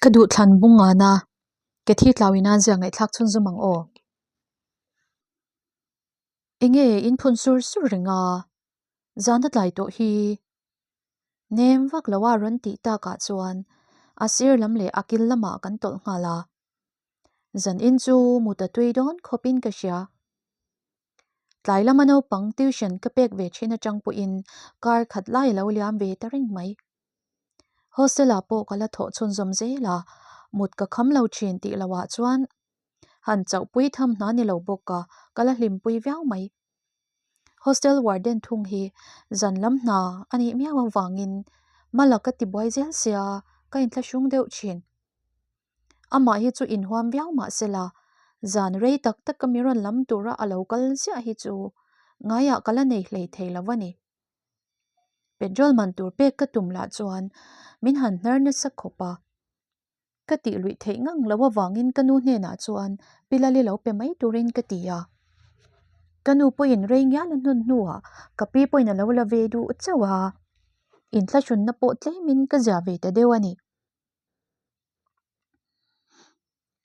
Ka duhthlan bung ngana ke thi tlau ina zia ngaihthlak chhunzawm ang aw. Enge in phun sur sur reng a, zan a tlai tawh hi. Nem vak lo a rawn tih takah chuan a sir lam leh a kil lamah kan tawlh nghal a. Zan in chu mut a tui dawn khawpin ka hria. Tlai lama naupang tuition ka pek ve thin atang pawhin kar khat lai a lo liam ve ta reng mai. Hostel ah pawh ka la thawh chhunzawm zel a, mut ka kham lo thin tih loh ah chuan han chauhpui tham hna ni lo bawk a, ka la hlimpui viau mai. Hostel warden thung hi zan lam hna a nih miau avangin mala ka tibuai zel sia ka inthlahrung deuh thin. Amah hi chu inhuam viau mah sela, zan rei tak taka mi rawn lam tura a lo kal ziah hi chu ngaiah ka la nei hlei thei lo a ni. Petrol man tur pek ka tum lah chuan min han hnar nasa khawp a. Ka tih luih theih ngang lo avangin ka nu hnenah chuan Pilali lo pe mai turin ka ti a. Ka nu pawhin rei ngial a hnun hnuah ka pi pawhin a lo la ve duh chauh a, inthlahrunna pawh tlemin ka zia ve ta deuh a ni.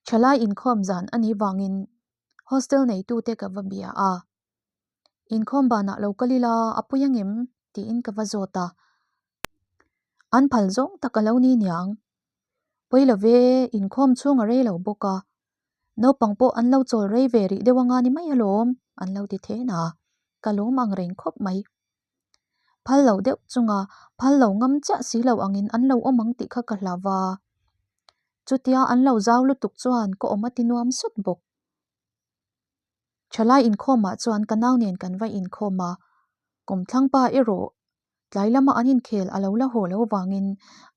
Thalai inkhawm zan a nih vangin hostel neitute ka va bia a, inkhawm banah lo kal ila a pui angem tiin ka va zawt a, an phal zawng tak a lo ni niang. Pawi lo ve, inkhawm chhung a rei lo bawk a, naupang pawh an lo chawl rei ve rih deuh anga ni mai alawm an lo ti then a, ka lawm ang reng khawp mai. Phal lo deuh chunga phal lo ngam chiah si lo angin an lo awm ang tih kha ka hlau va. Chutia an lo zau lutuk chuan ka awm a ti nuam sut bawk. Thalai inkhawmah chuan ka nau nen kan va inkhawm a, kawmthlang pa erawh tlai lama an inkhel a lo la haw lo vangin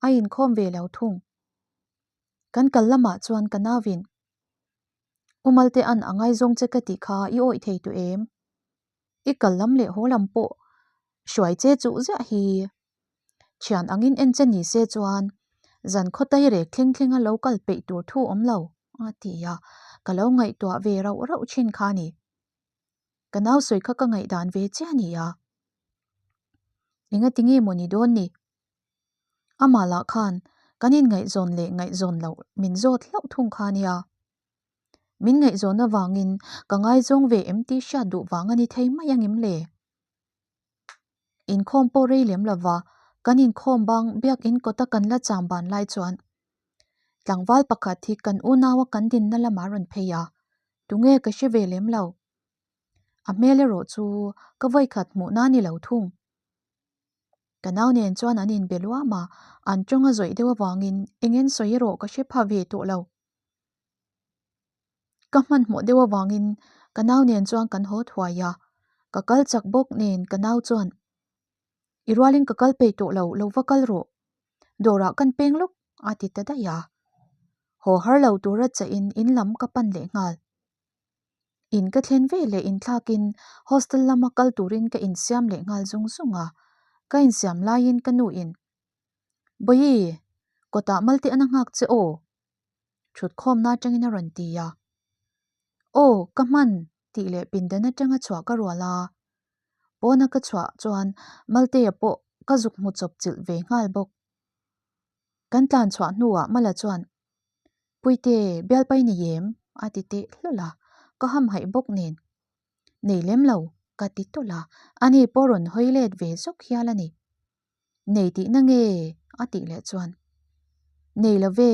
a inkhawm ve lo thung. Kan kal lamah chuan ka nauin, U Malte an a ngaizawng che ka tih kha i awih thei tawh em? I kal lam leh haw lam pawh hruai che chuh ziah hi. Thian angin en che ni se chuan zan khawtai rek thleng thlenga lo kal peih tur thu awm lo a ti a, ka lo ngaihtuah ve rauh rauh thin kha a ni. Ka nau sawi kha ka ngaihdan ve chiah a ni a. Engati nge maw ni dawn ni? Amah lah khan kan inngaihzawn leh ngaihzawn loh min zawt hlauh thung kha a nia. Min ngaihzawn avangin ka ngaizawng ve em tih hriat duh vang a ni thei mai angem le? Inkhawm pawh rei lem lova kan inkhawm bang biakin kawta kan la cham ban lai chuan tlangval pakhat hi kan unaua kan dinna lamah a rawn phei a, tunge ka hre ve lem lo. A hmel erawh chu ka vawikhat hmuhna a ni lo thung. Ka nau nen chuan an inbe luam a, an tawng a zawih deuh avangin eng en sawi erawh ka hre pha ve tawh lo. Ka hmanhmawh deuh avangin ka nau nen chuan kan haw thuai a, ka kal chak bawk nen ka nau chuan, I rualin ka kal peih tawh lo, lo va kal rawh. Dawrah kan peng lawk a ti ta daih a. Haw har lo tura chahin in lam ka pan leh nghal. In ka thlen ve leh inthlakin hostel lama kal turin ka insiam leh nghal zung zung a, ka insiam laiin ka nuin, Bawihi, kawtah malte an a nghak che aw? Thutkhawmna atangin a rawn ti a. Aw, ka hman tih leh pindan atanga chhuah ka rual a. Pawna ka chhuah chuan Maltea pawh ka zuk hmu chawp chilh ve nghal bawk. Kan tlan chhuah hnuah Mala chuan, Puite, bialpai ni em? a ti teh hlawl a, ka hamhaih bawk nen. Nei lem lo, ka ti tawlh a, ani pawh rawn hawi let ve zawk hial a ni. Nei tihna nge? a tih leh chuan, Nei lo ve,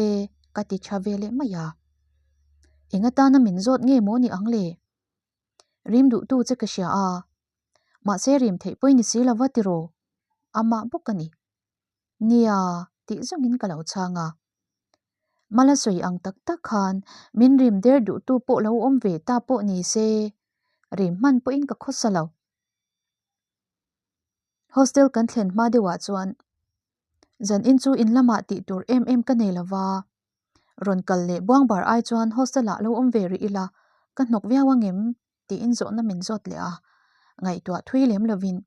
ka ti tha ve leh mai a. Eng atana min zawt nge maw ni ang le? Rim duhtu che ka hria a, mahse rim theih pawhin ni si lova tiraw? Amah bawk a ni. Nia, tih zawngin ka lo chhang a. Mala sawi ang tak tak khan min rim der duhtu pawh lo awm ve ta pawh ni se, rim hman pawhin ka khawsa lo. Hostel kan thlen hma deuhah chuan zan in chu in lamah tih tur em em ka nei lova, rawn kal leh buang bar ai chuan hostel ah lo awm ve rih ila ka hnawk viau angem tiin zawhna min zawt leh a, ngaihtuah thui lem lovin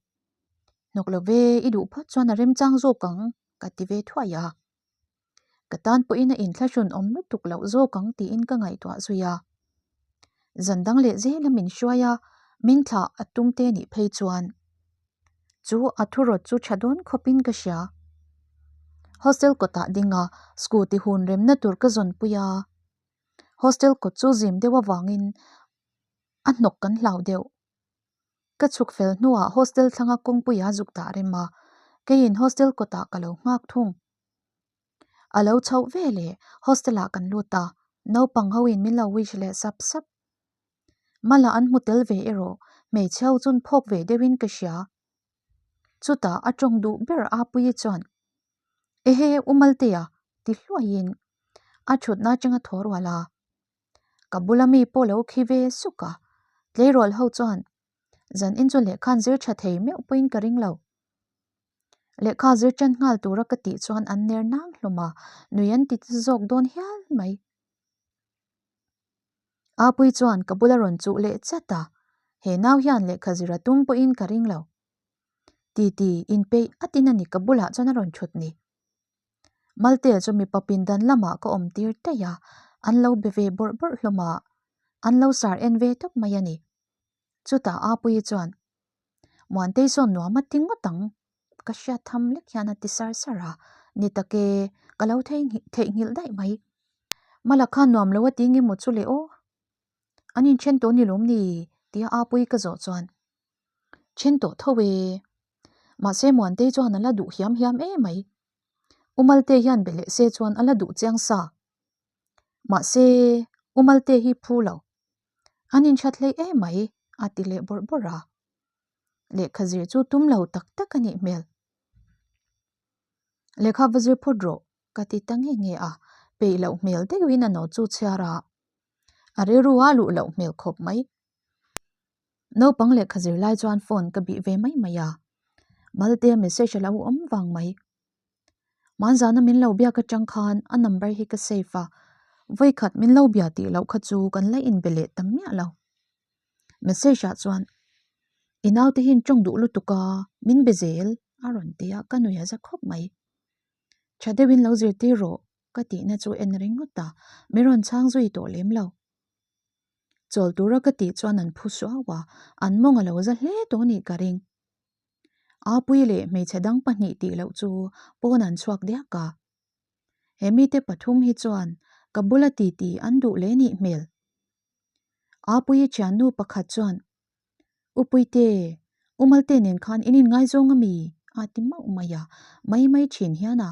hnawk lo ve i duh phawt chuan a remchang zawk ang ka ti ve thuai a, ka tan pawhin a inthlahrun awm lutuk loh zawk ang tiin ka ngaihtuah zui a, zan dang leh zela min hruai a, min thlah a tum te nih phei chuan chu a thurawt chu tha dawn khawpin ka hria. Hostel kawtah ding a, scooty hun remna tur ka zawn pui a. Hostel kawt chu zim deuh avangin a hnawk kan hlau deuh. Ka chhuk fel hnuah hostel thlanga kawngpuia zuk dah rem a, keiin hostel kawtah ka lo nghak thung. A lo chhoh ve leh hostel ah kan lut a, naupang ho in min lo wish leh sap sap. Mala an hmu tel ve erawh hmeichhe ho chun phawk ve deuhin ka hria. Chutah a tawng duh ber Apuii chuan, Ehe U Maltea ti hluaiin a thutna atanga thaw rual a. Ka bula mi pawh lo khi ve suk a, tleirawl ho chuan zan in chu lehkha an zir tha thei meuh pawhin ka ring lo. Lehkha zir tan nghal tura ka tih chuan an ner nang hlawm a, nui an ti zawk dawn hial mai. Apui chuan ka bula rawn chuh leh chat a, he nau hian lehkha zir a tum pawhin ka ring lo. Titi inpeih atin a ni ka bulah chuan a rawn thut ni. Malte chu mipa pindan lamah ka awm tir daih a, an lo be ve bawrh bawrh hlawm a, an lo sar en ve tawp mai a ni. Chutah Apuii chuan, Muantei sawn nuam a ti ngawt ang, ka hriat tham lek hian a ti sar sar a, ni tak e, ka lo theihnghilh daih mai. Mala khan nuam lo a ti nge maw chu le aw? An inthen tawh ni lawm ni? tia Apuii ka zawh chuan, Then tawh tho e. Mahse Muantei chuan a la duh hiam hiam em mai. U Malte hian be leh se chuan a la duh chiang sa. Mahse U Malte hi phu lo. An inthat hleih em mai a ti leh bawrh bawrh a. Lehkha zir chu tum lo tak tak a nih hmel. Lehkha va zir phawt rawh ka ti ta nge nge a, peih loh hmel deuhin a naw chu chhiar a. A rilru a luh loh hmel khawp mai. Naupang lehkha zir lai chuan phone ka bih ve mai mai a, Maltea message a lo awm vang mai. Hmanzana min lo biak atang khan a number hi ka save a, vawikhat min lo bia tih loh kha chu kan la inbe leh ta miah lo. Message ah chuan, I naute hi in tawng duh lutuk a, min be zel a rawn ti a, ka nui a za khawp mai. Tha deuhin lo zirtir rawh ka tihna chu en ringawt a, min rawn chhang zui tawh lem lo. Chawl tura ka tih chuan an phu suau a, an mawng a lo za hle tawh nih ka ring. Apui leh hmeichhe dang pahnih tih loh chu pawn an chhuak diak a. He mite pathum hi chuan ka bula titi an duh leh nih hmel. Apuii thiannu pakhat chuan, U Puite, U Malte nen khan in inngaizawng a mi? a ti mauh mai a, mai mai thin hian a.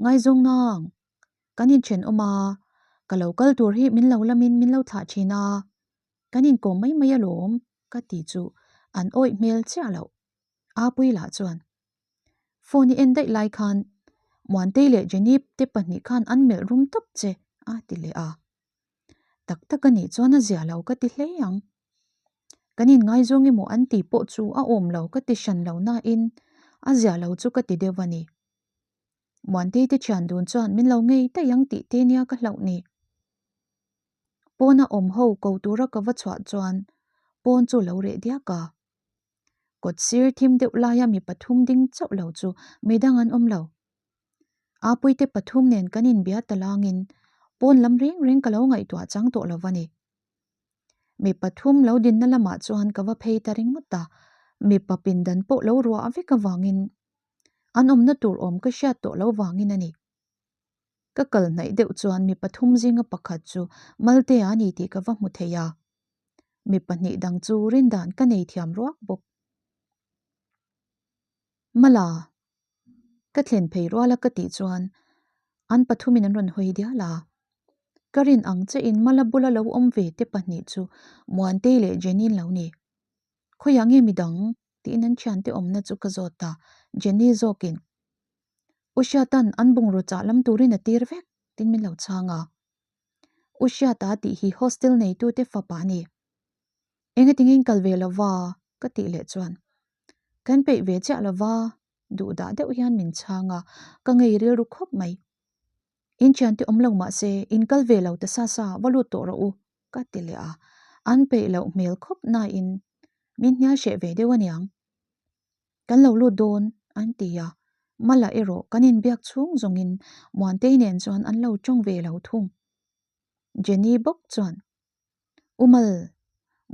Ngaizawng nang, kan inthenawm a, ka lo kal tur hi min lo lamin min lo thlah thin a, kan inkawm mai mai alawm ka ti chu an awih hmel chiah loh. Apui lah chuan phone i en daih lai khan Muantei leh Jenny te pahnih khan an melh rum tawp che a ti leh a. Tak tak a nih chuan a zia lo ka ti hle ang. Kan inngaizawng emaw an ti pawh chu a awm lo ka ti hran lo nain a zia lo chu ka ti deuh a ni. Muantei te thian dun chuan min lo ngei daih ang tih te nia ka hlauh ni. Pawna awm ho ko tura ka va chhuah chuan pawn chu lo reh diak a. Kawt sir thim deuh laia mi pathum ding chauh lo chu midang an awm lo. Apuite pathum nen kan inbia ta langin pawn lam reng reng ka lo ngaihtuah chang tawh lo va ni. Mi pathum lo dinna lamah chuan ka va phei ta ringawt a, mipa pindan pawh lo ruah vek avangin an awmna tur awm ka hriat tawh lo vangin a ni. Ka kal hnaih deuh chuan mi pathum zinga pakhat chu Maltea a ni tih ka va hmu thei a, mi pahnih dang chu rindan ka nei thiam ruak bawk. Mala, ka thlen phei rual a ka tih chuan an pathumin an rawn hawi dial a. Ka rin ang che in Mala bula lo awm ve te pahnih chu Muantei leh Jenny lo ni. Khawiah nge midang? tiin an thiante awmna chu ka zawt a, Jenny zawkin U Hriata'n an bungraw chah lam turin a tir vek tiin min lo chhang a. U Hriata tih hi hostel neitute fapa a ni. Engatinge in kal ve lo va? ka tih leh chuan kan peih ve chiah lo va, duh dah deuh hian min chhang a, ka ngei rilru khawp mai. In thiante awm lo mah se in kal ve lo ta sa sa va lut tawh rawh u ka ti leh a, an peih loh hmel khawp nain min hnial hreh ve deuh aniang. Kan lo lut dawn an ti a, Mala erawh kan inbiak chhung zawngin Muantei nen chuan an lo tawng ve lo thung. Jenny bawk chuan, U Mal,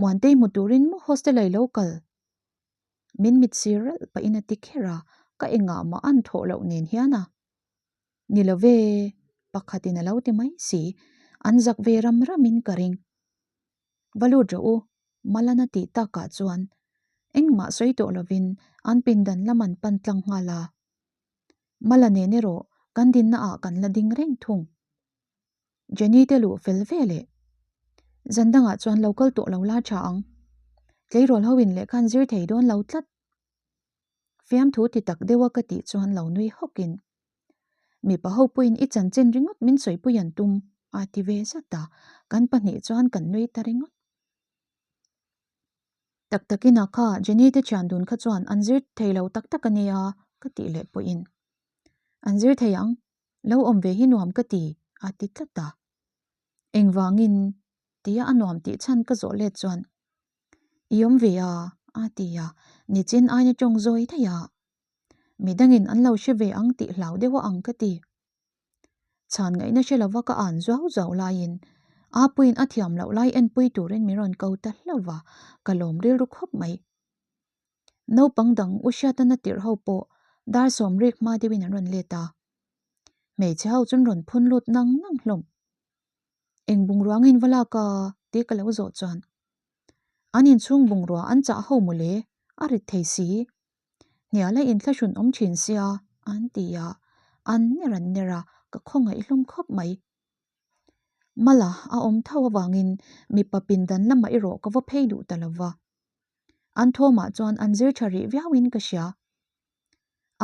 Muantei hmu turin maw hostel-a i lo kal? Min mit sir ralh pahin a ti kher a, ka engah mah an thawh loh nen hian a. Ni lo ve, pakhatin a lo ti mai si, an zak ve ram ramin ka ring. Va lut rawh u, Malana tih takah chuan engmah sawi tawh lovin an pindan lam an pan tlang nghal a. Mala nen erawh kan dinna ah kan la ding reng thung. Jenny te luh fel ve leh. Zan dangah chuan lo kal tawh lo la tha ang. Tleirawl ho in lehkha an zir thei dawn lo tlat. Fiamthu ti tak deuha ka tih chuan lo nui hawkin, Mipa ho pawhin i chanchin ringawt min sawipui an tum a ti ve zat a, kan pahnih chuan kan nui ta ringawt. Tak takin a kha Jenny te thian dun kha chuan an zir thei lo tak tak a nia ka tih leh pawhin, An zir thei ang, lo awm ve hi nuam ka ti a ti tlat a. Engvangin tia a nuam tih chhan ka zawh let chuan, I awm ve a, a ti a, nichin aina tawng zawi daih a. Midangin an lo hre ve ang tih hlau deuh a ang ka ti. Chhan ngaihna hre lova ka an zuau zuau laiin Apuiin a thiam loh lai enpui turin min rawn ko ta hlauh va, ka lawm rilru khawp mai. Naupang dang u hriatana tirh ho pawh dar sawm rik hma deuhin an rawn let a. Hmeichhe ho chuan rawn phun lut nang nang hlawm. Eng bungrua ngin va lak a? tih ka lo zawh chuan an inchhung bungrua an chah ho mawle, a rit thei si. Hnial a inthlahrun awm thin sia an ti a, an ner an ner a, ka khawngaih hlawm khawp mai. Mala a awm tho avangin mipa pindan lamah erawh ka va phei duh ta lo va. An thawmah chuan an zir tha rih viauin ka hria.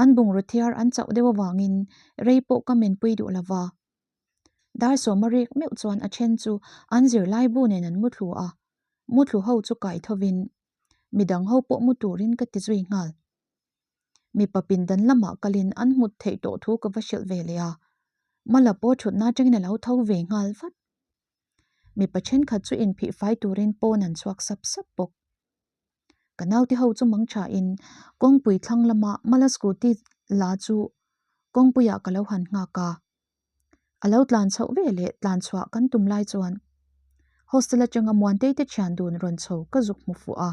An bungraw thiar an chauh deuh avangin rei pawh ka menpui duh lo va. Dar sawma rik meuh chuan a then chu an zirlai bu nen an muthlu a, muthlu ho chu kai thovin midang ho pawh mu turin ka ti zui nghal. Mipa pindan lamah kalin an hmut theih tawh thu ka va hrilh ve leh a, Mala pawh thutna atangin a lo tho ve nghal vat. Mipa thenkhat chu inphih fai turin pawn an chhuak sap sap bawk. Ka naute ho chu mang thain kawngpui thlang lama Mala scooty la chu kawngpuiah ka lo han nghak a. A lo tlan chhoh ve leh tlan chhuah kan tum lai chuan hostel atanga Muantei te thian dun rawn chho ka zuk hmu fuh a.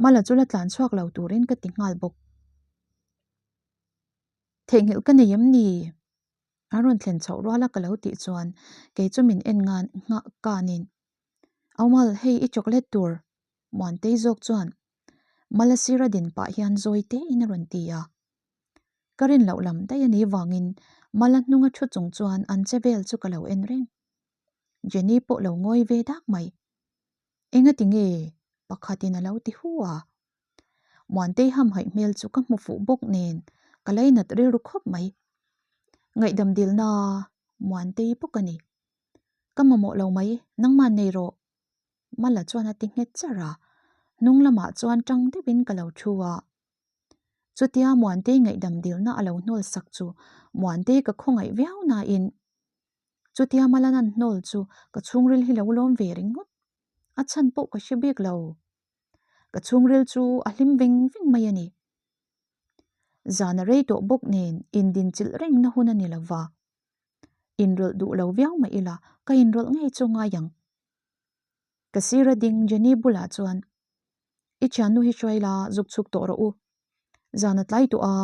Mala chu la tlan chhuak lo turin ka ti nghal bawk. Theihnghilh ka nei em ni? An rawn thlen chhoh ruala ka lo tih chuan kei chu min en ngan nghah kanin Aumal hei i chocolate tur Muantei zawk chuan Mala sira din pah hian zawi tein a rawn ti a. Ka rin loh lam daih a nih vangin Mala hnunga thu chung chuan an che vel chu ka lo en reng. Jenny pawh lo ngawi ve dak mai. Engati nge? Pakhatin a lo ti hu a. Muantei hamhaih hmel chu ka hmu fuh bawk nen ka lainat rilru khawp mai. Ngaihdam dilna Muantei bawk a ni. Ka mamawh lo mai, nangman nei rawh. Mala chuan a ti nghet char a, hnung lamah chuan tang deuhin ka lo thu a. Chutia Muantei ngaihdam dilna a lo hnawl sak chu Muantei ka khawngaih viau nain chutia Malan an hnawl chu ka chhungril hi lo lawm ve ringawt. A chhan pawh ka hre bik lo. Ka chhungril chu a hlim veng veng mai a ni. Zan a rei tawh bawk nen indinchilh rengna hun a ni lo va. Inrawlh duh lo viau mah ila ka inrawlh ngei chu ngai ang. Ka sira ding Jenny bulah chuan, I thiannu hi hruai la, zuk chhuk tawh rawh u. Zan a tlai tawh a,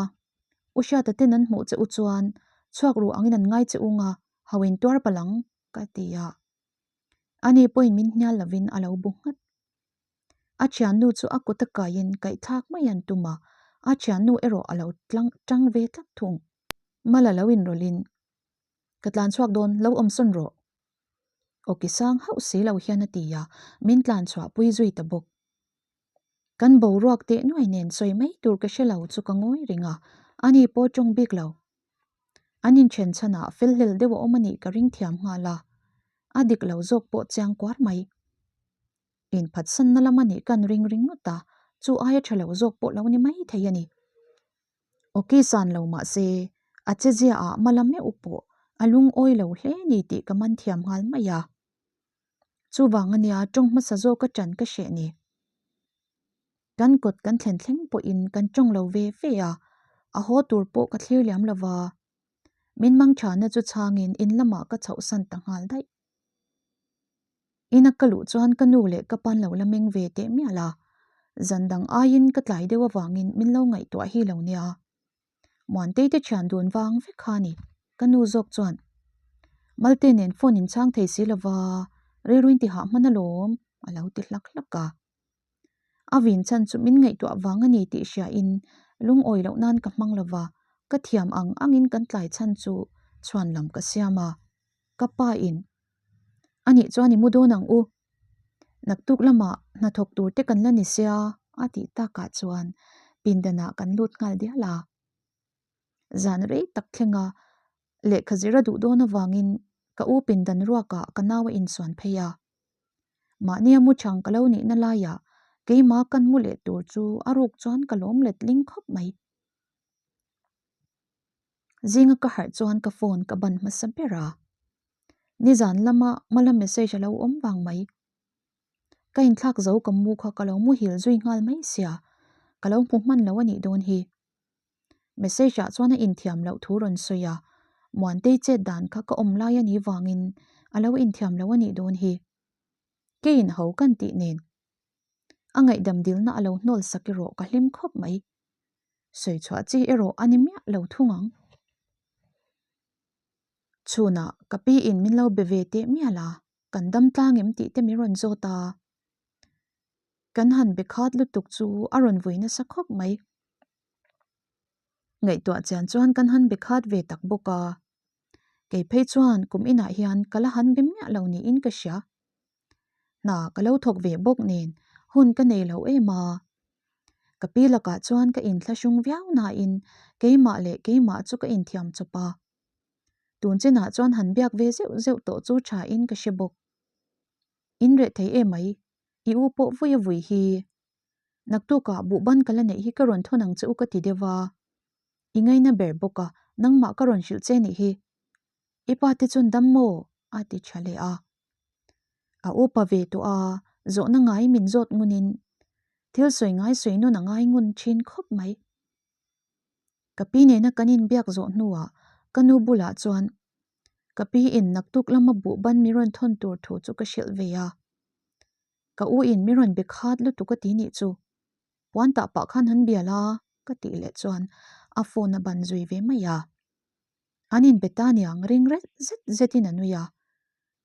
U Hriata ten an hmuh che u chuan chhuak ruh angin an ngai che ung a, ho in tuar palh ang, ka ti a. Ani pawhin min hnial lovin a lo bu nghat. A thiannu chu a kut a kaiin kaihthlak mai an tum a, a thiannu erawh a lo tlang tang ve tlat thung. Mala lo inrawlhin, Ka tlan chhuak dawn, lo awm sawn rawh. Awki sang hauh si lo hian a ti a, min tlan chhuah pui zui ta bawk. Kan boruak teh nuai nen sawi mai tur ka hre lo chu ka ngawi reng a, ani pawh tawng bik lo. An inthen chhanah fel hlel deuh a awm a nih ka ring thiam nghal a, a dik lo zawk pawh chiang kuar mai. Inphatsanna lam a nih kan ring ringawt a, chu aia tha lo zawk pawh lo ni mai thei a ni. Awki san lo mah se, a che ziaah mala meuh pawh a lungawi lo hle ni tih ka man thiam nghal mai a. Chuvang a nia tawng hmasa zawk a ṭan ka hreh ni. Kan kawt kan thlen thleng pawhin kan tawng lo ve ve a, a haw tur pawh ka thlir liam lo va. Min mangṭhana chu chhangin in lamah ka chhohsan ta nghal daih. Ina ka luh chuan ka nu leh ka pan lo la meng ve teh mial a, zan dang aiin ka tlai deuh avangin min lo ngaihtuah hi lo nia. Muantei te thian dun vang vek kha a ni. Ka nu zawk chuan, Malte nen phone in chhang thei si lova, rilruin tihah hman alawm, a lo ti hlak hlak a. A vin chhan chu min ngaihtuah vang a ni tih hriain lungawi loh nan ka hmang lova, ka thiam ang angin kan tlai chhan chu chhuan lam ka siam a. Ka pa in, A nih chuan i mu dawn ang u. Naktuk lamah hnathawk tur te kan la ni sia, a tih takah chuan pindanah kan lut nghal dial a. Zan rei tak thlenga lehkha zir a duh dawn avangin ka u pindan ruakah ka nau a insuan phei a. Mahnia mu chang ka lo nihna laiah keimah kan mu leh tur chu a ruk chuan ka lawm let ling khawp mai. Zinga ka harh chuan ka phone ka ban hmasa ber a. Nizan lama hmala message a lo awm vang mai. Ka inthlak zo ka mu kha ka lo muhil zui nghal mai sia, ka lo hmu hman lo a nih dawn hi. Message ah chuan a inthiam loh thu rawn sawi a, Muantei chet dan kha ka awm lai a nih vangin a lo inthiam lo a nih dawn hi. Keiin ho kan tih nen a ngaihdam dilna a lo hnawl sak erawh ka hlim khawp mai. Sawi chhuah chi erawh a ni miah lo thung ang. Chhunah ka pi in min lo be ve teh mial a, kan dam tlang em tih te min rawn zawt a. Kan han be khat lutuk chu a rawn vui nasa khawp mai. Ngaihtuah chian chuan kan han be khat ve tak bawk a. Kei phei chuan kum inah hian ka la han be miah lo niin ka hria. Hna ka lo thawk ve bawk nen hun ka nei lo em a. Ka pi lakah chuan ka inthlahrung viau nain keimah leh keimah chu ka inthiam chawp a. Tun chinah chuan han biak ve zeuh zeuh tawh chu thain ka hre bawk. In reh thei em mai, i u pawh vui a vui hi. Naktukah buhban ka la neih hi ka rawn thawn ang che u ka ti deuh a. I ngaina ber bawk a, nangmah ka rawn hrilh che nih hi. I pa te chuan dam maw? a ti tha leh a. A upa ve tawh a, zawhna ngai min zawt ngunin thil sawi ngai sawi nawn a ngai ngun thin khawp mai. Ka pi nena kan inbiak zawh hnuah ka nu bulah chuan ka pi in naktuk lama buhban mi rawn thawn tur thu chu ka hrilh ve a. Ka u in mi rawn be khat lutuk a ti nih chu. Puan tah pah khan han bia la ka tih leh chuan a phone a ban zui ve mai a. An inbe ta niang ring rel zet zetin a nui a.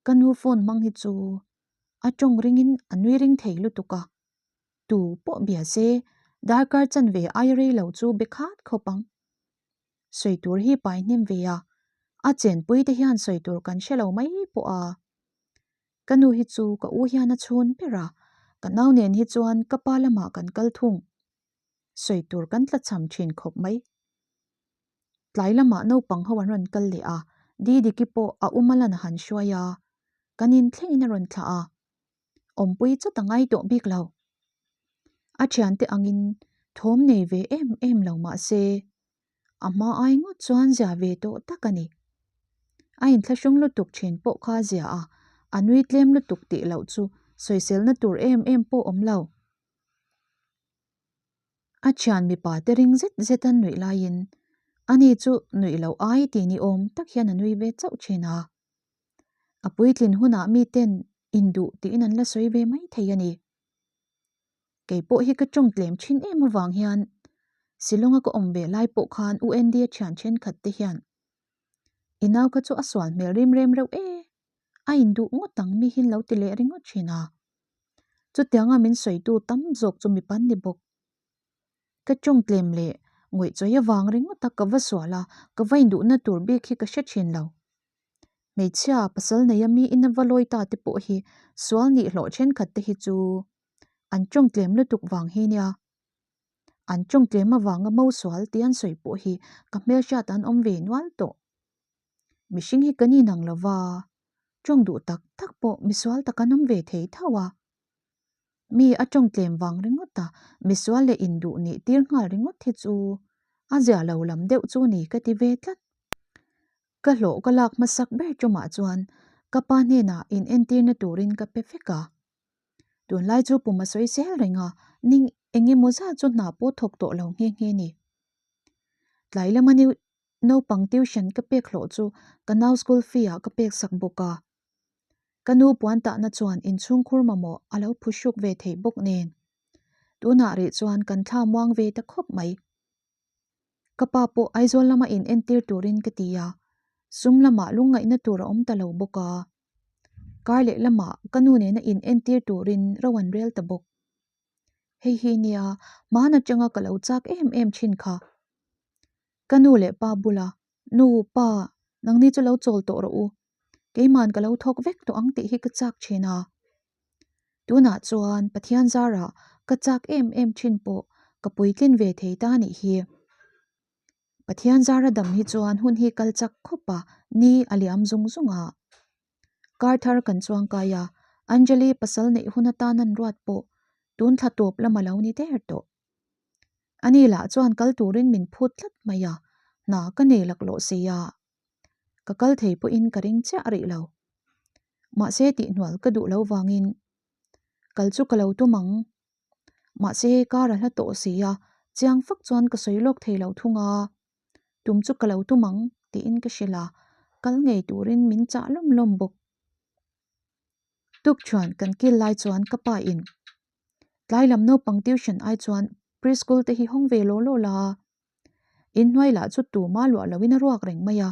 Ka nu phone hmang hi chu a tawng ringin a nui ring thei lutuk a. Tu pawh bia se darkar chanve ai rei lo chu be khat khawp ang. Sawi tur hi pai hnem ve a, a chenpui te hian sawi tur kan hre lo mai pawh a. Ka nu hi chu ka u hian a chhun ber a, ka nau nen hi chuan ka pa lamah kan kal thung. Sawi tur kan tla cham thin khawp mai. Tlai lamah naupang ho an rawn kal leh a, Didiki pawh a uma lan a han hruai a, kan inthlengin a rawn thlah a. Awmpui chawt a ngai tawh bik lo. A thiante angin thawm nei ve em em lo mah se, a hma ai ngawt chuan zia ve tawh tak a ni. A inthlahrung lutuk thin pawh kha zia a, a nui tlem lutuk tih loh chu sawiselna tur em em pawh awm lo. A thian mipa te ring zet zet an nuih laiin ani chu nuih loh ai ti ni awm tak hian a nui ve chauh thin a. A puitlin hunah miten induh tiin an la sawi ve mai thei a ni. Kei pawh hi ka tawng tlem thin em avang hian Shillong-a ka awm ve lai pawh khan UND a thian thenkhat te hian i nau kha chu a sual hmel rem rem reuh e, a induh ngawt ang mi hi lo ti leh ringawt thin a. Chutianga min sawitu tam zawk chu mipa an ni bawk. Ka tawng tlem leh ngawih chawi avang ringawt a ka va sual a, ka va induhna tur bik hi ka hre thin lo. Hmeichhia pasal neia mi ina va lawi ta te pawh hi sual nih hlawh thenkhat te hi chu an tawng tlem lutuk vang hi nia. An tawng tlem avanga mo sual tih an sawi pawh hi ka hmelhriat an awm ve nual tawh. Mihring hi kan inang lova, tawng duh tak tak pawh misual tak an awm ve thei tho a. Mi a tawng tlem vang ringawt a, misual leh induh nih tir nghal ringawt hi chu a zia lo lam deuh chu ni ka ti ve tlat. Ka hlawh ka lak hmasak ber tumah chuan ka pa hnenah in entirna turin ka pe vek a. Tunlai chu pum a sawi zel reng a, ning eng emaw zat chu hna pawh thawk tawh lo nghe nghe ni. Tlai lama naupang tuition ka pek hlawh chu ka nau school fee ah ka pek sak bawk a. Ka nu puan tahna chuan inchhungkhur mamawh a lo phuhruk ve thei bawk nen. Tunah rih chuan kan thla muang ve ta khawp mai. Ka pa pawh Aizawl lama in entir turin ka ti a. Sum lamah lungngaihna tur a awm ta lo bawk a. Kar leh lamah ka nu nena in entir turin ro an rel ta bawk. Hei hi nia hmaan atanga ka lo chak em em thin kha. Ka nu leh pa bula, Nu, pa, nangni chu lo chawl tawh rawh u. Keiman ka lo thawk vek tawh ang tih hi ka chak thin a. Tunah chuan Pathian zarah ka chak em em thin pawh ka puitlin ve thei ta nih hi. Pathian zara dam hi chuan hun hi kal chak khawp a, ni a liam zung zung a. Kar thar kan chuang kai a, Anjali pasal neih hun atan an ruat pawh tun thla tawp lam a lo ni der tawh. Ani lah chuan kal turin min phut tlat mai a, hna ka nei laklawh si a. Ka kal thei pawhin ka ring chiah rih lo. Mahse tihhnual ka duh lo vangin kal chu ka lo tum ang. Mahse kar a hla tawh si a, chiang fak chuan ka sawi lawk thei lo thung a. Tum chu ka lo tum ang tiin ka hrilh a, kal ngei turin min chah lawm lawm bawk. Tukṭhuan kan kil lai chuan ka pa in tlai lam naupang tuition ai chuan preschool te hi hawng ve law law la. Inhnuai lah chu tuma luah loin a ruak reng mai a.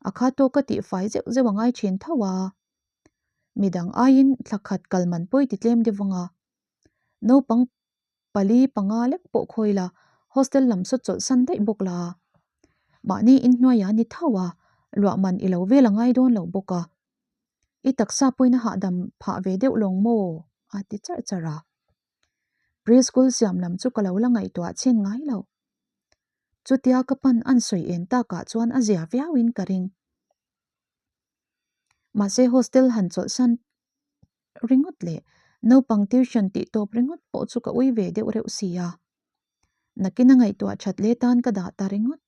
A kha tawk ka tih fai zeuh zeuh a ngai thin tho a. Midang aiin thla khat kal man pawi ti tlem deuh vang a. Naupang pali panga lek pawh khawi la, hostel lam saw chawlh san daih bawk la. Mahni inhnuaia ni tho a, luah man i lo vel a ngai dawn lo bawk a. I taksa pawhin a hahdam phah ve deuh lawng maw? a ti charh charh a. Preschool siam lam chu ka lo la ngaihtuah chhin ngai lo. Chutia ka pan an sawi en takah chuan a zia viauin ka ring. Mahse hostel han chawlhsan ringawt leh naupang tuition tih tawp ringawt pawh chu ka ui ve deuh reuh si a. Nakin a ngaihtuah that leh tan ka dah ta ringawt.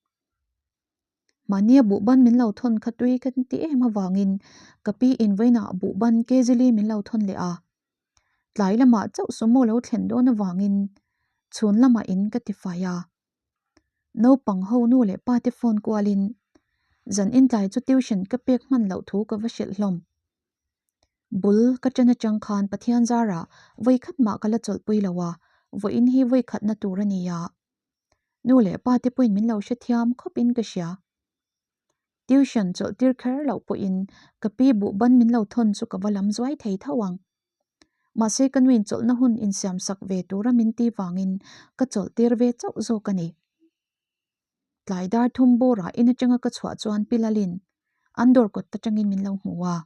Mahnia buhban min lo thawn kha tui ka ti em avangin ka pi invawiinah buhban kezili min lo thawn leh a. Tlai lamah chauh sumo lo thlen dawn avangin chhun lamah in ka ti fai a. Naupang ho nu leh pa te phone kualin zan intlai chu tuition ka pek hman loh thu ka va hrilh hlawm. Bul ka ṭan atang khan Pathian zarah vawi khat mah ka la chawlhpui lo a, vawiin hi vawi khatna tur a ni a. Nu leh pa te pawhin min lo hrethiam khawpin ka hria. Tuition chawlh tir kher loh pawhin ka pi buhban min lo thawn chu ka va lam zuai thei tho ang. Mahse ka nuin chawlhna hun insiam sak ve tura min ti vangin ka chawlh tir ve chauh zawk a ni. Tlai dar thum bawrah in atanga ka chhuah chuan pi Lalin an dawr kawt atangin min lo hmu a.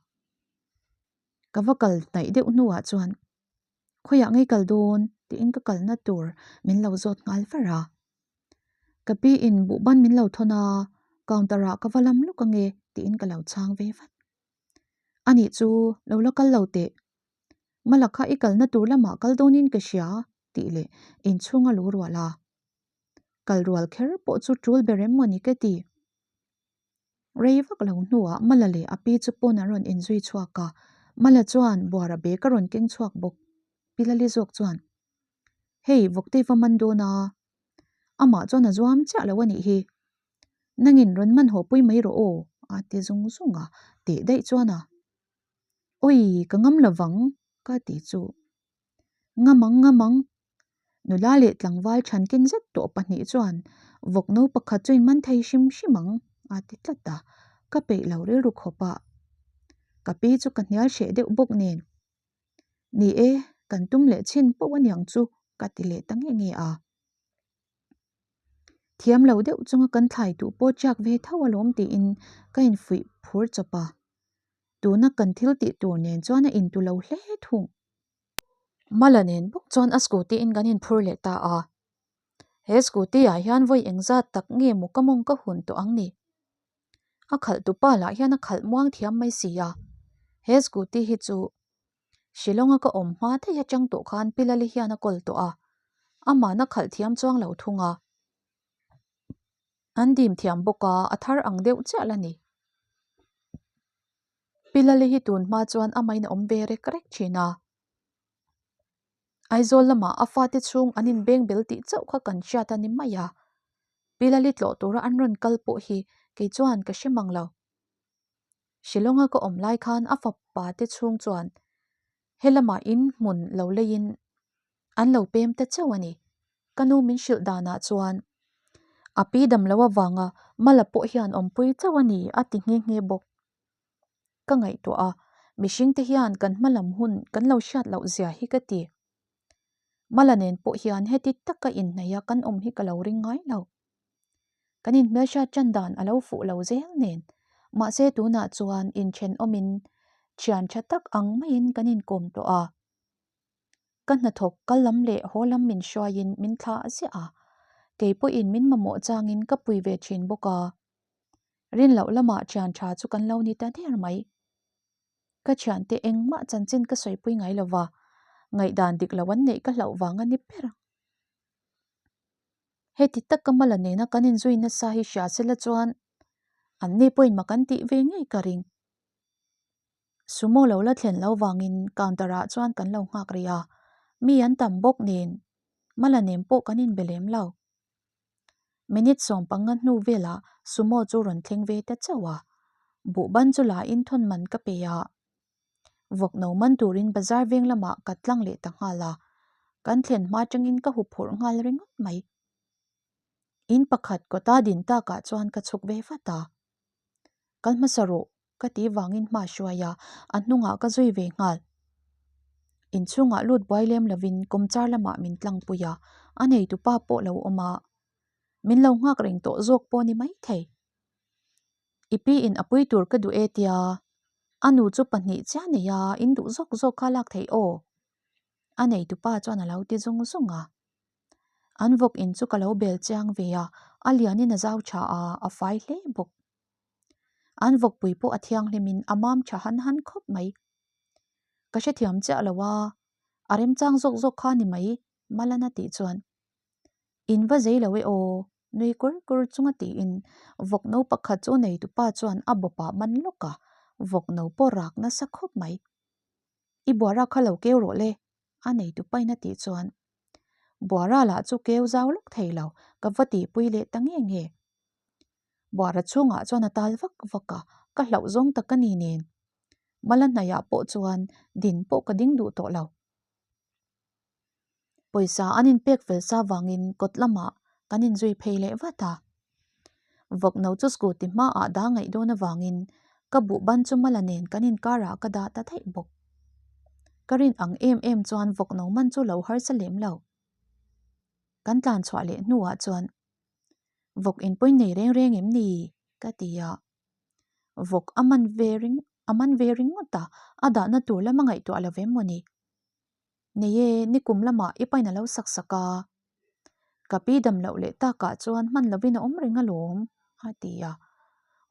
Ka va kal hnaih deuh hnuah chuan Khawiah ngei kal dawn? tiin ka kalna tur min lo zawt nghal far a. Ka pi in buhban min lo thawn a, counter ah ka va lam lawk ange tiin ka lo chhang ve vat. Anih chu lo la kal lo teh. Mala kha i kalna tur lamah kal dawnin ka hria tih leh inchhung a lu rual a. Kal rual kher pawh chu tul ber em maw ni ka ti. Rei vak lo hnuah Mala leh a pi chu pawn an rawn inzui chhuak a, Mala chuan buara bag a rawn keng chhuak bawk. Pi Lali zawk chuan, Hei, vawkte va man dawn a, amah chuan a zuam chiah lo a nih hi. Nangin rawn man haw pui mai rawh aw, a ti zung zung a, teh daih chuan a, Awi, ka ngam lovang, ka ti chu. Ngam ang, ngam ang, Nula leh tlangval thankin zet tawh pahnih chuan vawk no pakhat chu in man thei hrim hrim ang a ti tlat a, ka peih lo rilru khawp a. Ka pi chu ka hnial hreh deuh bawk nen, Ni e, kan tum leh chhin poh aniang chu ka ti leh ta nge nge a. Thiam lo deuh chunga kan thlai duh pawh chiak ve tho alawm tiin ka infuih phur chawp a. Tuna kan thil tih tur nen chuan a intu lo hle thung. Mala nen bawk chuan a scooty in kan inphur leh ta a. He scooty ah hian vawi engzat tak nge maw ka mawng ka hun tawh ang ni? A khalh tupa lah hian a khalh muang thiam mai si a. He scooty hi chu Shillong a ka awm hma daih atang tawh khan Pi Lali hian a kawl tawh a, aman a khalh thiam chuang lo thung a. An dim thiam bawk a, a thar ang deuh chiah la ni. Pi Lali hi tun hma chuan amahin a awm ve rek rek thin a. Aizawl lamah a fate chhung an inbeng bel tih chauh kha kan hriat a ni mai a. Pi Lali tlawh tura an rawn kal pawh hi kei chuan ka hre mang lo. Shillong-a ka awm lai khan a fapa te chhung chuan helamah in hmun lo leiin an lo pem ta chauh a ni. Ka nu min hrilh danah chuan. A pi dam lo avanga Mala pawh hian awmpui chauh a ni a ti nghe nghe bawk. Ka ngaihtuah a, mihringte hian kan hma lam hun kan lo hriat loh zia hi ka ti. Mala nen pawh hian heti taka inhnaih a kan awm hi ka lo ring ngai lo. Kan inhmelhriat tan dan a lo fuh lo zel nen, mahse tunah chuan inthenawmin thian tha tak ang maiin kan inkawm tawh a. Ka hnathawk kal lam leh haw lam min hruaiin min thlah ziah a, kei pawhin min mamawh changin ka pui ve thin bawk a. Rin loh lamah thian tha chu kan lo ni ta der mai. Ka thiante engmah chanchin ka sawipui ngai lo va, ngaihdan dik lo an neih ka hlauh vang a ni ber. Heti taka mala nena kan inzui nasa hi hria sela chuan an ni pawhin mak an tih ve ngei ka ring. Sumo lo la thlen lo vangin counter ah chuan kan lo nghak rih a, mi an tam bawk nen mala nen pawh kan inbe lem lo. Minute 15 hnu velah sumo chu rawn thleng ve ta chauh a, buhban chu la in thawn man ka pe a. Vawk no man turin bazar veng lamah ka tlang leh ta nghal a, kan thlen hma tangin ka huphurh nghal ringawt mai. In pakhat kawta din takah chuan ka chhuk ve vat a, Kal hmasa rawh ka ti vangin hma hruai a, a hnungah ka zui ve nghal. Inchhungah lut buai lem lovin kawmchar lamah min tlangpui a, a neitupa pawh lo awm a, min lo nghak reng tawh zawk pawh ni maithei. I pi in a pui tur ka duh e tia, a nu chu pahnih chiah nei a, in duh zawk zawk kha lak theih aw. A neitupa chuan a lo ti zung zung a. An vawk in chu ka lo bel chiang ve a, a lianin a zau tha a, a fai hle bawk. An vawkpui pawh a thianghlimin a mam tha han han khawp mai. Ka hrethiam chiah lo a, a remchang zawk zawk kha ni mai, Malana tih chuan. In va zei lo e aw, nui kur kur chunga tiin vawk no pakhat chu neitupa chuan a bawpah man lawk a, vawk no pawh rak nasa khawp mai. I buara kha lo keu rawh le, a neitupain a tih chuan. Buara lah chu keu zau lawk thei lo, ka va tihpui leh ta nge nge. Buara chhungah chuan a tal vak vak a, ka hlauh zawng tak a ni nen. Mala hnaihah pawh chuan din pawh ka ding duh tawh lo. Pawisa an inpek fel sa vangin kawt lamah kan inzui phei leh vat a. Vawk no chu scooty hmaah dah ngaih dawn avangin ka buh ban chu mala nen kan inkarah ka dah ta daih bawk. Ka rin ang em em chuan vawk no man chu lo harsa lem lo. Kan tlan chhuah leh hnuah chuan Vawk in pawi nei reng reng em ni? ka ti a. Vawk a man ve ring a man ve ringawt a, a dahna tur lama ngaihtuah lo vem maw ni? Nei e, nikum lamah i pain a lo sak sak a. Ka pi dam loh leh takah chuan hman lovin a awm reng alawm, a ti a.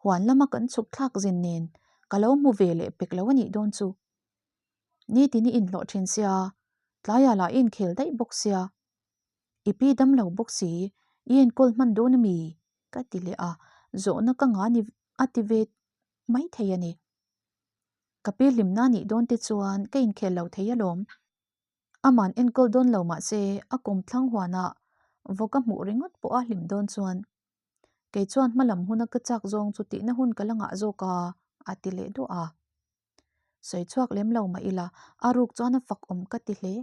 Huan lama kan chhuk thlak zin nen ka lo hmu ve leh pek lo a nih dawn chu. Nitin i inhlawh thin sia, tlaiah lah i inkhel daih bawk sia. I pi dam lo bawk si, i enkawl hman dawn a mi? ka ti leh a, zawhna ka ngah ni a ti ve mai thei a ni. Ka pi hlimna nih dawn te chuan ka inkhel lo thei alawm. Aman enkawl dawn lo mah se a kawmthlang huanah vawk a hmuh ringawt pawh a hlim dawn chuan kei chuan hma lam huna ka chak zawng chu tihna hun ka la ngah zawk a, a ti leh duah a. Sawi chhuak lem lo mah ila a ruk chuan a fak awm ka ti hle.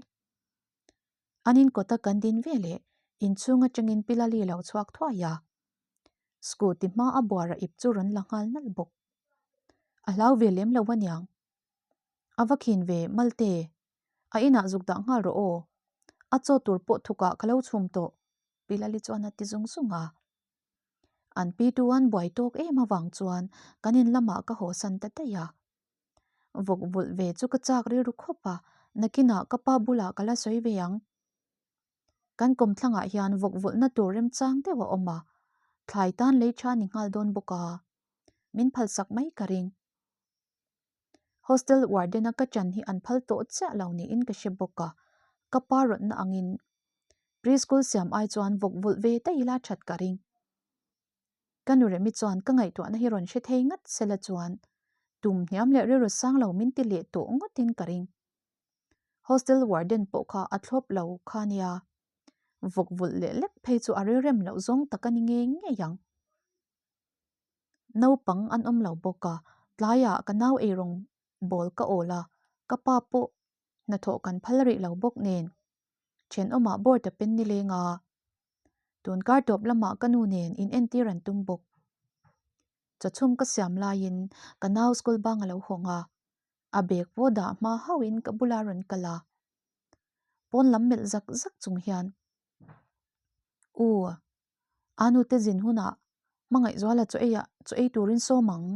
An in kawta kan din ve leh inchhung atangin Pilali lo chhuak thuai a. Scooty hma a buara ip chu rawn la nghal nalh bawk. A hlau ve lem lo aniang. A va khin ve Malte, a inah zuk dah nghal rawh aw. A chaw tur pawh thukah ka lo chhum tawh, Pilali chuan a ti zung zung a. An pi tu an buai tawk em avang chuan kan in lamah ka haw san ta daih a. Vawk vulh ve chu ka chak rilru khawp a, nakinah ka pa bulah ka la sawi ve ang. Kan kawmthlangah hian vawk vulhna tur remchang deuh a awm a, thlai tan lei tha ni nghal dawn bawk a, min phalsak mai ka ring. Hostel warden-a ka chan hi an phal tawh chiah lo niin ka hre bawk a, ka pa rawtna angin preschool siam ai chuan vawk vulh ve daih ila that ka ring. Ka nu Remi chuan ka ngaihtuahna hi rawn hre thei ngat sela chuan tum hniam leh rilru sang lo min ti leh tawh ngawtin ka ring. Hostel warden pawh kha a thlawp lo kha nia. Vawk vulh leh lek phei chu a rilrem loh zawng tak a ni ngei ngei ang. Naupang an awm lo bawk a, tlaiah ka nau eirawng bawl ka awl a, ka pa pawh hnathawh kan phal rih lo bawk nen thenawmah board a pen nileng a. Tun kar tawp lamah ka nu nen in entir an tum bawk. Chawchhum ka siam laiin ka nau school bang a lo hawng a, a bag pawh dah hma hauhin ka bula rawn kal a. Pawn lam melh zak zak chung hian, U, a nute zin hunah hmangaihzuala chaw eiah chaw ei turin sawm ang,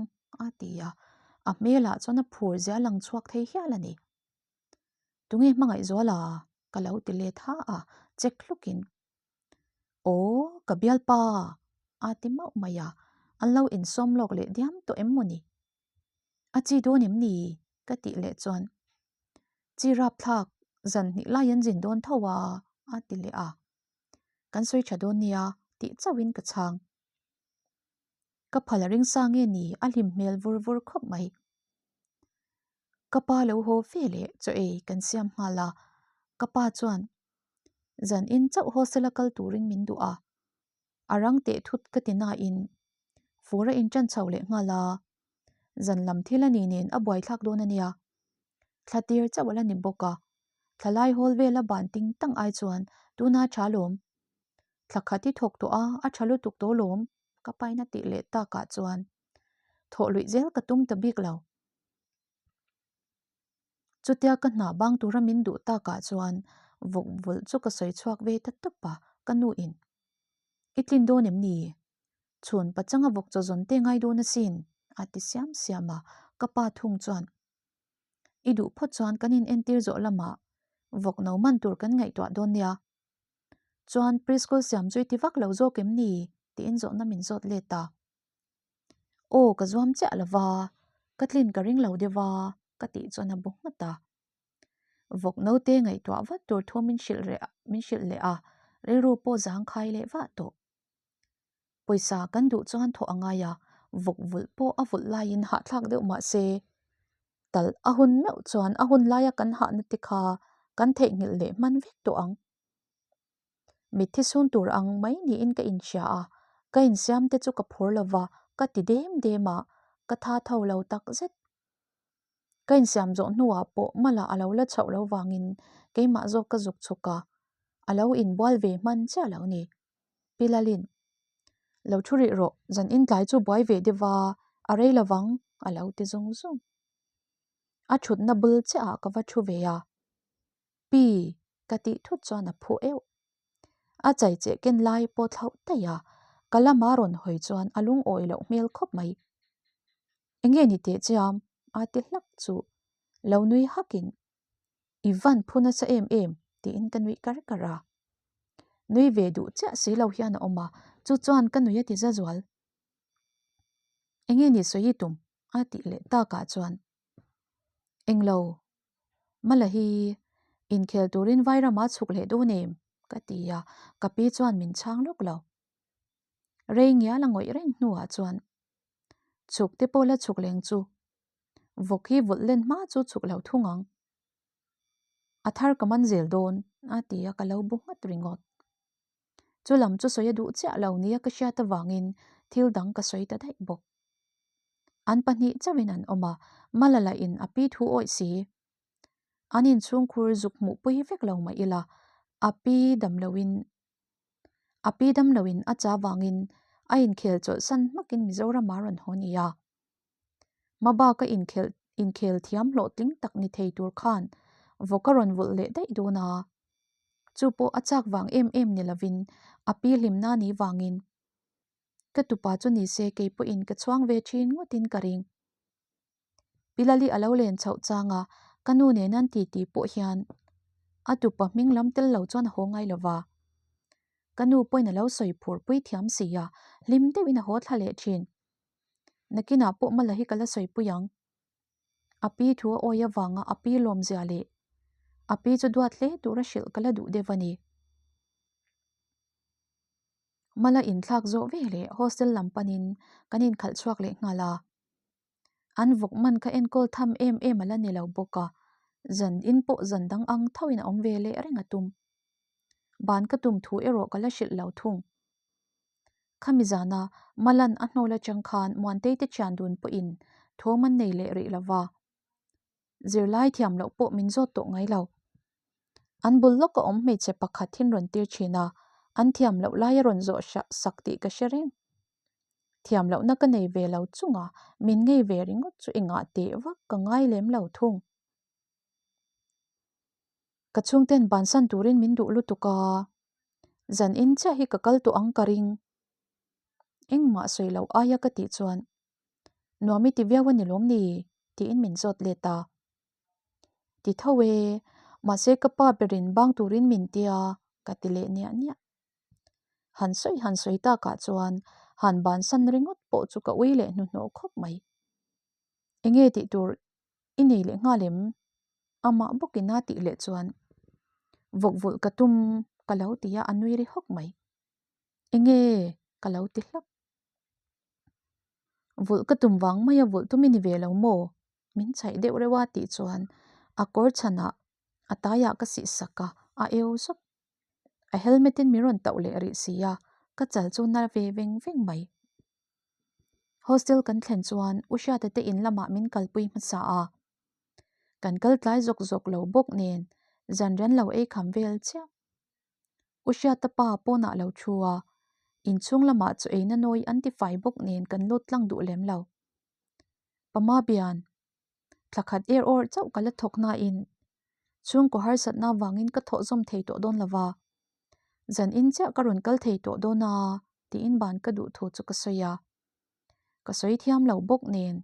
a ti a, a hmelah chuan a phur zia lang chhuak thei hial a ni. Tunge hmangaihzuala? ka lo ti let ha a, check hlukin, Aw, ka bialpa! a ti mauh mai a, an lo insawm lawk leh diam tawh em maw ni? A chi dawn em ni? ka tih leh chuan, Chi rapthlak, zan hnih lai an zin dawn tho a, a ti leh a. Kan sawi tha dawn nia tih chauhin ka chhang. Ka phal a ring sa nge ni a hlim hmel vur vur khawp mai. Ka pa lo haw fe leh chaw ei kan siam nghal a, ka pa chuan zan in chauh hostel a kal turin min duh a, a rang teh thut ka ti nain fur a inṭan chho leh nghal a, zan lam thil a ni nen a buaithlak dawn a nia. Thla tir chauh a la ni bawk a, thla lai hawl vela ban ting tang ai chuan tuna tha lawm. Thla khat i thawk tawh a, a tha lutuk tawh lawm, ka pain a tih leh takah chuan thawh luih zel ka tum ta bik lo. Chutia ka hna bang tura min duh takah chuan vawk vulh chu ka sawi chhuak ve ta tawp a, ka nu in, I tlin dawn em ni? Chhun pachanga vawk chaw zawn te ngai dawn asin, a ti siam siam a, ka pa thung chuan, I duh phawt chuan kan in entir zawh lamah vawk no man tur kan ngaihtuah dawn nia. Chuan preschool siam chu i ti vak lo zawk em ni? tiin zawhna min zawt let a. Aw ka zuam chiah lo va, ka tlin ka ring lo deuh a, ka tih chuan a bu nghat a. Vawk naute ngaihtuah vat tur thu min hrilh reh min hrilh leh a, rilru pawh zangkhai leh vah tawh. Pawisa kan duh chuan thawh a ngai a, vawk vulh pawh a vulh laiin hahthlak deuh mah se, talh a hun meuh chuan a hun laia kan hahna te kha kan theihnghilh leh hman vek tawh ang. Mitthi sun tur ang mai niin ka inhria a, ka insiam te chu ka phur lo va, ka ti dem dem a, ka tha tho lo tak zet. Ka insiam zawh hnuah pawh mala a lo la chhoh lo vangin keimah zawk ka zuk chhuk a, a lo inbual ve hman chiah lo ni. Pi Lalin, Lo thu rih rawh, zan in tlai chu buai ve deuh va, a rei lovang, a lo ti zung zung. A thutna bul chiah ah ka va thu ve a. Pi, ka tih thut chuan a phu euh. A chai cheh ken lai pawh thlauh daih a, ka lama rawn hawi chuan a lungawi loh hmel khawp mai. Enge ni teh chiam? a ti hlak chu lo nui hakin I van phu nasa em em tiin ka nuih kar kar a. Nui ve duh chiah si lo hian a awm a, chu chuan ka nui a ti za zual. Enge ni sawi i tum? a tih leh takah chuan Englo, Mala hi inkhel turin Vairama chhuk leh dawn em? ka ti a, ka pi chuan min chhang lawk lo. Rei ngial a ngawih reng hnuah chuan Chhuk te pawh la chhuk leng chu Vawk hi vulh len hma chu chhuk lo thung ang. A thar ka man zel dawn, a ti a, ka lo bu nghat ringawt. Chu lam chu sawi a duh chiah lo nia ka hriat avangin thil dang ka sawi ta daih bawk. An pahnih chauhin an awm a, Malala in a pi thu awih si. An inchhungkhur zuk hmuhpui vek lo mah ila, a pi dam loin a pi dam loin a cha vangin a inkhel chawlhsan hmakin Mizoram a rawn haw nia. Hmabaka inkhelh inkhel thiam hlawhtling tak ni thei tur khan vawk a rawn vulh leh daih dawn a. Chu pawh a chak vang em em ni lovin a pi hlimna ni vangin ka tupa chu ni se kei pawhin ka chhuang ve thin ngawtin ka ring. Pilali a lo len chhoh chang a, ka nu nen an titi pawh hian a tupa hming lam tel lo chuan a haw ngai lo va. Ka nu pawhin a lo sawi phur pui thiam si a, hlim deuhin a haw thla leh thin. Nakinah pawh mala hi ka la sawi pui ang. A pi thu a awi avanga a pi lawmzia leh a pi chu duat hle tura hrilh ka la duh deuh a ni. Mala inthlak zawh ve leh hostel lam panin kan inkhalh chhuak leh nghal a. An vawk man kha enkawl tham em em a la ni lo bawk a, zan in pawh zan dang ang thoin a awm ve leh reng a tum. Ban ka tum thu erawh ka la hrilh lo thung. Khami zana Malan a hnawl atang khan Muantei te thian dun pawhin thawm an nei leh rih lo va. Zirlai thiam loh pawh min zawt tawh ngai lo. An bul lawka awm hmeichhe pakhat hin rawn tir thin a, An thiam loh lai a rawn zawh sak tih ka hre reng. Thiam lohna ka nei ve lo chunga min ngei ve ringawt chu engah teh vak ka ngai lem lo thung. Ka chhungten bansan turin min duh lutuk a, zan in chiah hi ka kal tawh ang ka ring. Engmah sawi loh aia ka tih chuan nuam i ti viau a ni lawm ni? tiin min zawt let a. Ti tho e, mahse ka pa berin bang turin min tia ka ti leh niah niah. Han sawi han sawi takah chuan han bansan ringawt pawh chu ka ui leh hnuhnawh khawp mai. Enge tih tur i nei leh nghal em? Amah bawkin a tih leh chuan vawk vulh ka tum ka lo ti a, a nui ri hawk mai. Enge ka lo ti hlak. Vulh ka tum vang mai a vulh tum i ni ve lo maw? Min chhaih deuh reuh a tih chuan a kawr chhanah a taiah ka sih sak a, a eu zawk. A helmet in min rawn tauh leh rih si a, ka chal chu na ve veng veng mai. Hostel kan thlen chuan U Hriata te in lamah min kalpui hmasa a. Kan kal tlai zawk zawk lo bawk nen zan rian lo ei kham vel chiah. U Hriata pa pawnah lo thu a, inchhung lamah chaw eina nawi an ti fai bawk nen kan lut tlang duh lem lo. Pama bian, thla khat er awr chauh ka la thawk nain chhungkaw harsatna vangin ka thawh zawm thei tawh dawn lo va, zan in chiah ka rawn kal thei tawh dawn a tiin ban ka duh thu chu ka sawi a. Ka sawi thiam lo bawk nen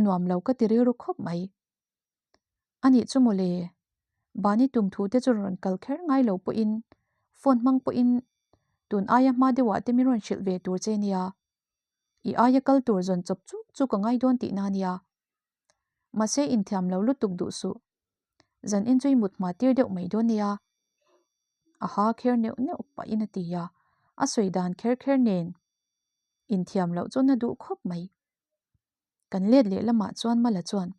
nuam lo ka ti rilru khawp mai. Anih chu mawle, bani tum thu te chu rawn kal kher ngai lo pawhin phone hmang pawhin tun aia hma deuhah te min rawn hrilh ve tur che nia. I aia kal tur zawn chawp chuk chu ka ngai dawn tihna nia. Mahse inthiam lo lutuk duh suh. Zan in chu i mut hma tir deuh mai dawn nia. A ha kher neuh neuh pahin a ti a, a sawi dan kher kher nen inthiam loh chuan a duh khawp mai. Kan let leh lamah chuan Mala chuan,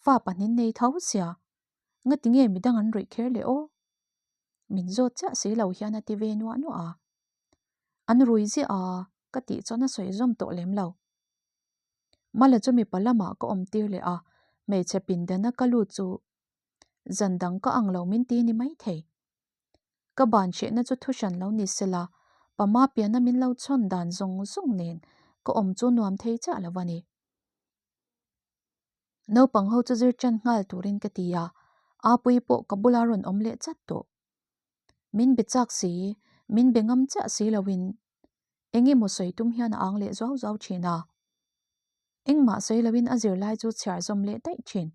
Fa pahnih nei tho sia, ngati nge midang an rawih kher leh aw? Min zawt chiah si lo hian a ti ve nuah nuah a. An rui ziah a, ka tih chuan a sawi zawm tawh lem lo. Mala chu mipa lamah ka awm tir leh a, hmeichhe pindana ka lut chu zan dang ka ang lo min ti ni maithei. Ka ban hrehna chu thu hran lo ni sela, pama piana min lo chhawn dan zawng zawng nen ka awm chu nuam thei chiah lo a ni. Naupang ho chu zir ṭan nghal turin ka ti a, Apuii pawh ka bula rawn awm leh chat tawh. Min be chak si, min be ngam chiah si loin eng emaw sawi tum hian a ang leh zuau zuau thin a. Engmah sawi loin a zirlai chu chhiar zawm leh daih thin.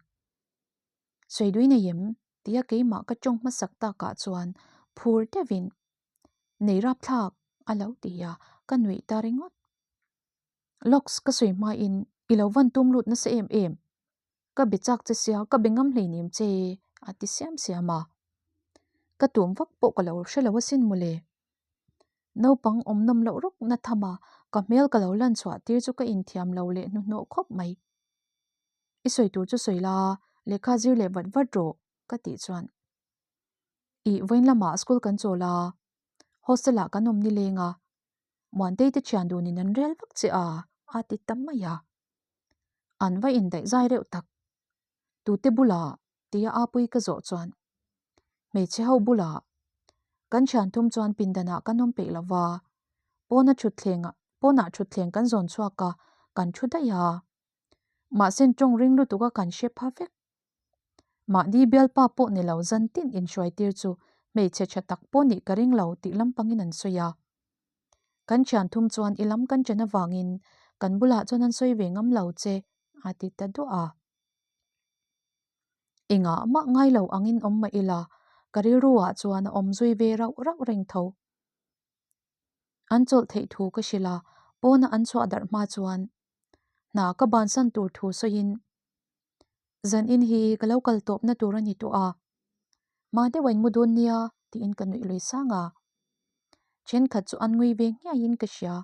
Sawi dui nei em? tia keimah ka tawng hmasak takah chuan phur deuhin nei rapthlak a lo ti a, ka nuih ta ringawt. Locks ka sawi hmain i lo van tum lut nasa em em? Ka be chak che sia, ka be ngam hleinem che a ti siam siam a. Ka tum vak pawh ka lo hre lo asin mawle. Naupang awm nawm loh rawk na tham a, ka hmel ka lo lan chhuah tir chu ka inthiam lo leh hnuhnawh khawp mai. I sawi tur chu sawi la, lehkha zir leh vat vat rawh ka tih chuan. Ih, vawiin lamah school kan chawl a, hostel ah kan awm nileng a, Muantei te thian dunin an rel vak che a, a ti ta mai a. An va indaih zai reuh tak. Tute bulah tia Apuii ka zawh chuan hmeichhe ho bulah kan thian thum chuan pindanah kan awm peih lo va, pawna thutthlengah pawnah thutthleng kan zawn chhuak a, kan thu daih a. Mahse tawng ring lutuk a kan hre pha vek. Mahni bialpa pawh ni lo zan tin inhruai tir chu hmeichhe tha tak pawh nih ka ring lo tih lampangin an sawi a. Kan thian thum chuan i lam kan chen avangin kan bulah chuan an sawi ve ngam lo che a ti ta duah a. Engah mah ngai lo angin awm mah ila ka rilru ah chuan a awm zui ve rauh rauh reng tho. An chawlh theih thu ka hrilh a, pawna an chhuah darh hma chuan hna ka bansan tur thu sawiin Zan in hi ka lo kal tawpna tur a ni tawh a, hma deuh a in mu dawn nia tiin ka nuih lui sang a. Thenkhat chu an ngui ve nghiaiin ka hria,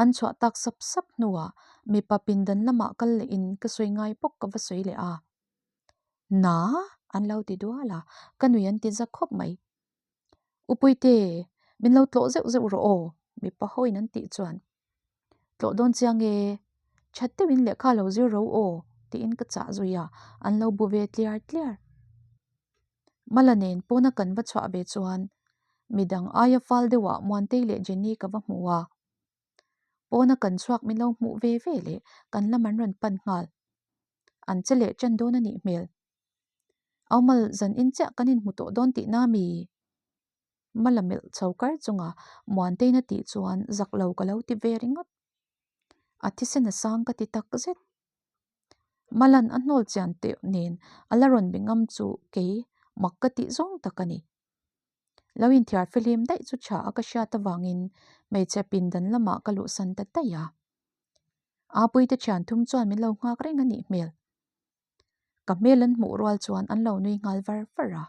an chhuah tak sap sap hnuah mipa pindan lamah kal lehin ka sawi ngai bawk ka va sawi leh a. Na? an lo ti dual a, ka nui an ti za khawp mai. Upuite, min lo tlawh zeuh zeuh rawh aw, mipa hoin an tih chuan. Tlawh dawn chiang e, that deuhin lehkha lo zir ro aw, tiin ka chah zui a, an lo bu ve tliar tliar. Mala nen pawna kan va chhuah ve chuan. Midang aia fal deuhah Muantei leh Jenny ka va hmu a. Pawna kan chhuak min lo hmuh ve ve leh kan lam an rawn pan nghal. An che leh ṭan dawn a nih hmel. Aumal zan in chiah kan inhmu tawh dawn tihna mi? Mala melh chho kar chunga Muanteina tih chuan zak lo ka lo ti ve ringawt. A thisen a sang ka ti tak zet. Malan a hnawl chian teh nen a la rawn be ngam chu kei mak ka tih zawng tak a ni. Lo inthiar fihlim daih chu tha a ka hriat avangin hmeichhe pindan lamah ka luhsan ta daih a. Apuite thian thum chuan min lo nghak reng a nih hmel. Ka hmel an hmuh rual chuan an lo nui nghal var var a,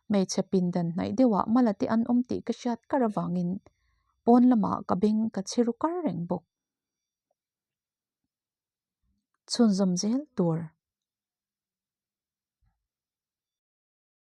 hmeichhe pindan hnaih deuhah mala te an awm tih ka hriat kar avangin pawn lamah ka beng ka chhi ru kar reng bawk. Chhunzawm zel tur.